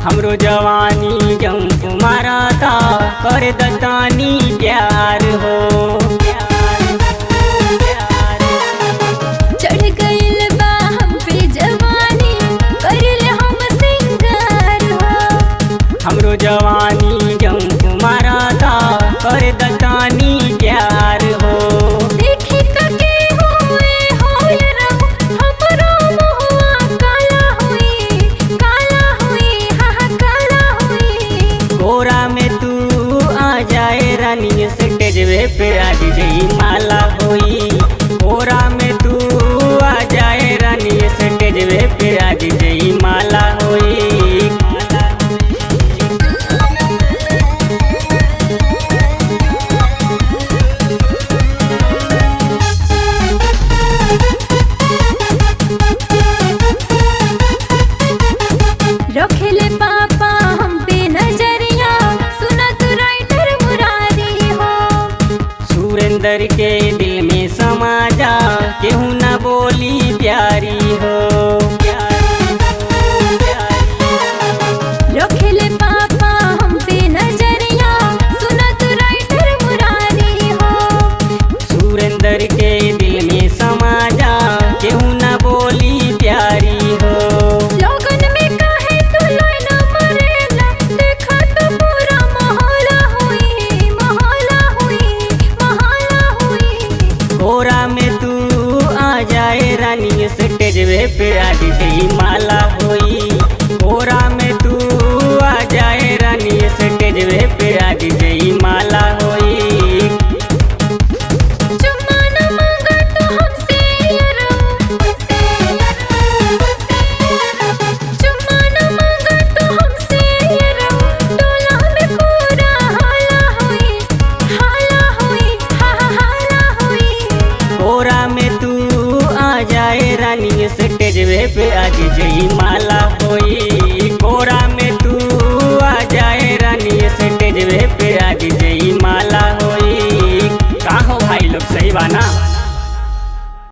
हमरो जवानी जंप मारता कर दतानी प्यार हो। चढ़ गइल बा हम पे जवानी, करल हम सिंगार हो। हमरो जवानी जंप मारता कर दतानी प्यार हो। देखी कके हुए हो रब, हमरो मुहुआ काला हुई, काला हुई, हा हा काला हुई। गोरा में तू आ जाए रानी स्टेजवे पे आज जई माला होई। गोरा में तू आ जाए रानी स्टेजवे पे आज जई माला होई। रखेले पापा हम पे नजरिया, सुना तू राइटर मुरारी हो। सुरेंद्र के दिल में समा जा, केहू ना बोली प्यारी हो। रखेले पापा हम पे नजरिया, सुना तू राइटर मुरारी हो। सुरेंद्र के दिल में समा जा, केहू ना बोली प्यारी हो। लोगन में काहे तू लाइन मारेला, देखा तो पूरा मोहल्ला हुई, मोहल्ला हुई, मोहल्ला हुई। गोरा में तू आ जाए रानी स्टेजवे पे आज जई माला होई। गोरा में तू आ जाए रानी स्टेजवे पे आज जई माला होई। चुम्मा न मांगा तो हमसे यारो, चुम्मा न मांगा तो हमसे यारो, टोला में पूरा हाला हुई, हाला हुई, हा हा हाला हुई। गोरा में तू आ जाए रानी स्टेजवे पे आज जई